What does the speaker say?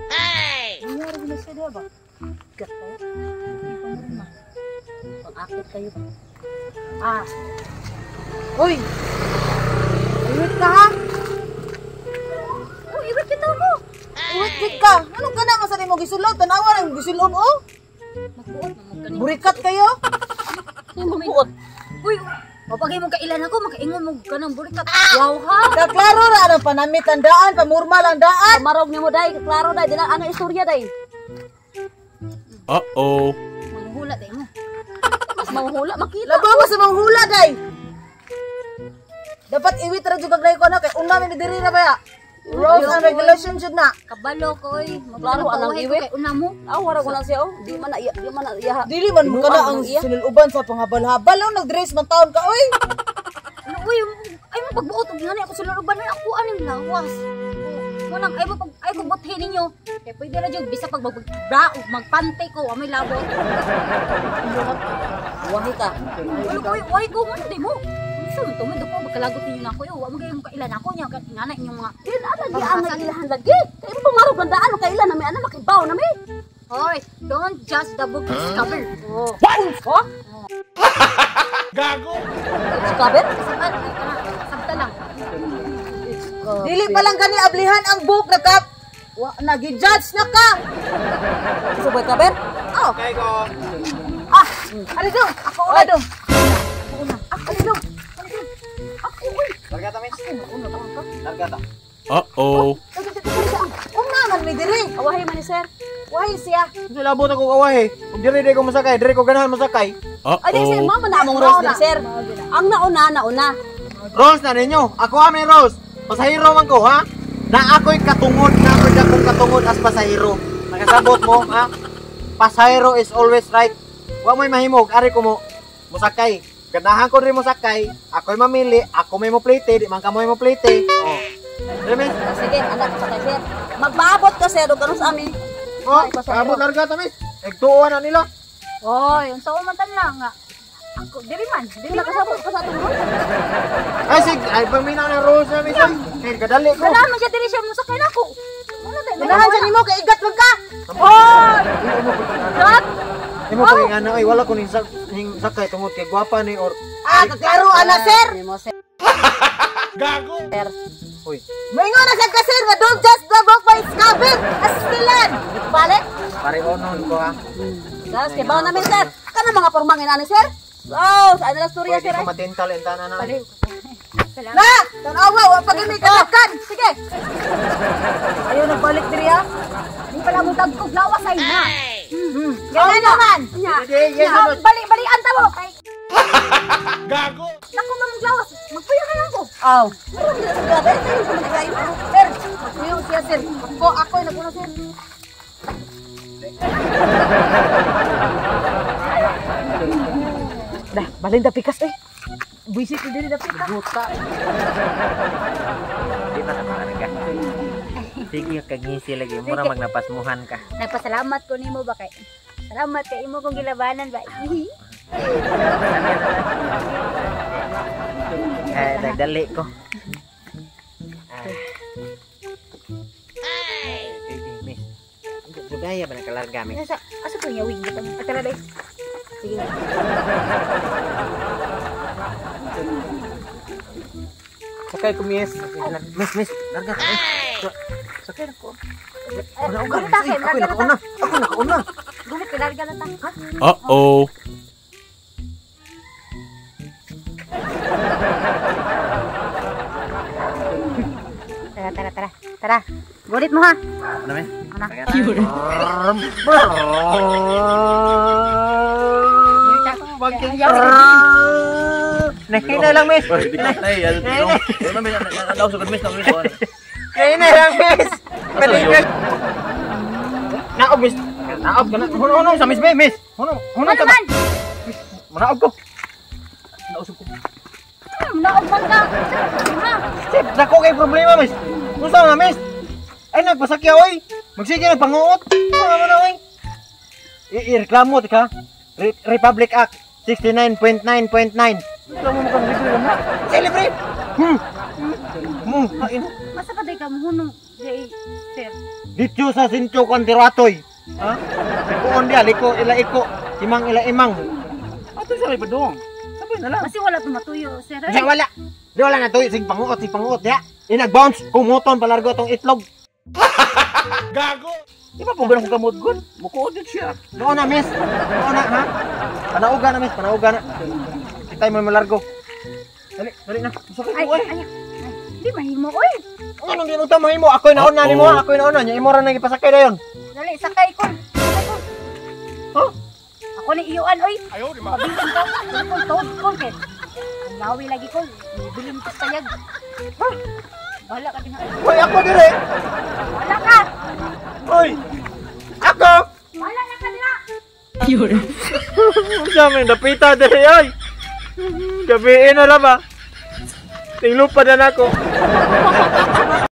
Hey! Nangyari na siya diba ba? Gat kayo. Pang-akit kayo ba? Ah. Uy! Iwit ka ha? Oh, iwit kita mo. Iwit gid ka. Anong ka na nga sa nimo gisulod? Tanawa lang gisulod oh. Magbuot na mo kanin. Burikat kayo. Magbuot. Uy, mapagay mo kailan ako, makaingon mo ka ng burikat. Wow ha! Kaklaro ra anang panamit ang daan, pamurmal ang daan. Marog nimo day, klaro day, dila ana istorya day. Uh-oh. Manghula day mo. Mas manghula makita. Labaw mo sa manghula day. Dapat iwit ra jud kag ko na kay una mi diri ra baya. Rules and regulations jud na. Kabalo ko oy. Klaro anang iwit. Kay una mo. Aw, wala ko lang siya oh. Di man na iya, di man na iya. Dili man mo kana ang Iya. siniluban sa pangabalhabal oh, nagdress man taon ka oy. Ano uy, ay mo pagbuot og ngani ako sa luruban ay ako aning lawas. Munang ay mo pag ay ko buthin ninyo. Kay pwede ra jud bisa pag bra og magpante ko, wa may labot. Wahi ka. Uy, uy, uy, ko man di mo. Unsa man to man dako magkalagot ninyo nako yo. Wa man kayo kailan ako nya kay ngana inyong mga Di na lagi ang ilahan lagi. Kay mo pamarog ang daan kailan na mi ana makibaw na mi. Hoy, don't judge the book by its cover. Oh. What? Gago! Cover? Sabta sabta lang. Dili pa lang gani ablihan ang book nagka wa nagi-judge na ka. Subay cover? Oh. Kay ko. Ah, ali dong, ako una dong. Ako una. Ako uy. Larga ta, miss. Una ta ka. Larga ta. Uh-oh. Una man mi diri. Awahi man ni sir. Wahi siya. Kasi labot ako kawahe. Kung diri di ko masakay, diri ko ganahan masakay. Ay di sir, Uh-oh. mama na among rose ni sir. Ang nauna nauna. Rose na ninyo. Ako ami Rose. Pasahero man ko, ha? Na ako'y katungod, na ako'y dakong katungod as pasahero. Nakasabot mo, ha? Pasahero is always right. Wa mo'y mahimog, ari ko mo musakay. Ganahan ko diri mosakay. Ako'y mamili, ako may mo plate, di man ka mo mo plate. Oh. Dire, miss. Sige, anak sa kay sir. Magpaabot ka sir og karon sa ami. Oh, paabot larga ta, miss. Nagtuo na nila. Hoy, unsa man tan lang nga. Ako diri man, diri man. Nakasabot ka sa atong rose. Ay, sig, ay pamina na Rose na, miss. Kay kadali ko. Ganahan man siya diri siya mo sakay nako. Una tay. Ganahan siya nimo kay igat man ka. Hoy! Gat! Imo pa nga na ay wala ko ning ning sakay tungod kay gwapa ni or Ah, kaklaro ana sir. Nimo sir. Gago! Uy, Moingon na siya ka sir, nga don't judge the book by its cover. Astilan. Balik. pare onon ko ha. Sas, kay baw namin sir. Kana mga pormangin ani sir. Oh, sa ana storya Pwede sir. ko matintal entanan na. Na, tanawa wa pa gini kadakan. Sige. Ayaw nagbalik diri ha. Di pala mo tagkog lawas ay na. Gana naman. Nya. Hindi, yes, Nya, bali-balian ta mo kay Gago! Dako man mong lawas. Magpuyo na lang ko. Aw. Meron dili sa gabi, tayo sa mga kayo. Sir, magpuyo siya sir. Ako, ako naguna sir. Dah, balin da pikas eh. Buisit ni diri da pikas. Buta. Di ba ka ka? Sige kag ngisi lagi mura magnapasmuhan ka. Nagpasalamat ko nimo ba kay. Salamat kay imo kong gilabanan ba. Eh, dagdali ko. Ah. Ay, miss. Sugaya ba nakalarga, miss? Asa asa ko niya wig dito. Atara day. Sige. Sakay ko, miss. Miss, miss, larga ka. Sakay na ko. Una, una, Gulit ta kay, Ako nakauna. Ako nakauna. Gulit kay larga na ta. Ha? Uh-oh. Tara tara tara. Tara. Gulit mo ha. Ano, miss? Ano? Nahina lang, miss. Nahina lang, miss. Balikan. Naog, miss. Naog ka na. Huno, huno sa miss, miss. Huno, huno Ano sa man? Manaog ko. Nausog ko. Naog man ka. Ha? Sir, dako kay problema, miss. Unsa na, miss? Ay nagpasakya oy. Magsige nagpanguot. Unsa man na oy? I-reklamo ti ka. Republic Act 69.9.9. Reklamo mo kang libre na. Celebrate. Mo, kain. Masa pa day ka muhunong di sir. Dito sa Sincho Kantiratoy. Ha? Likoon dia, liko ila iko, imang ila imang. Ato sa may padung. Sabay na lang. Kasi wala tumatuyo sir. Di wala. Di wala na tuyo, sig panguot, sig panguot diha. Inag-bounce, kumuton palargo tong itlog. Gago! Di ba po ganun kong kamot gun? Mukuod yun siya. Noon na, miss. Noon na, ha? Panauga na, miss. Panauga na. Kitay mo malargo. Dali, dali na. Sakit Ay, ko, ay. ay, ay. Di mahimo oy. Anong ginuta mo himo? Ako'y nauna ni mo, Uh-oh. ako'y nauna. Nya imo ra nang ipasakay dayon. Dali sakay ko. Sakay ko. Huh? Ako ni iyuan oy. Ayaw, di ma. Pabilin ko. Kung tuod ko kay. Lawi lagi ko. Bilin ko sayag. Wala ka din. Hoy, ako dire. Wala ka. Hoy. Ako. Wala na ka dira. Unsa may dapita dire oy. Gabiin na ra ba? Tinglupa na nako.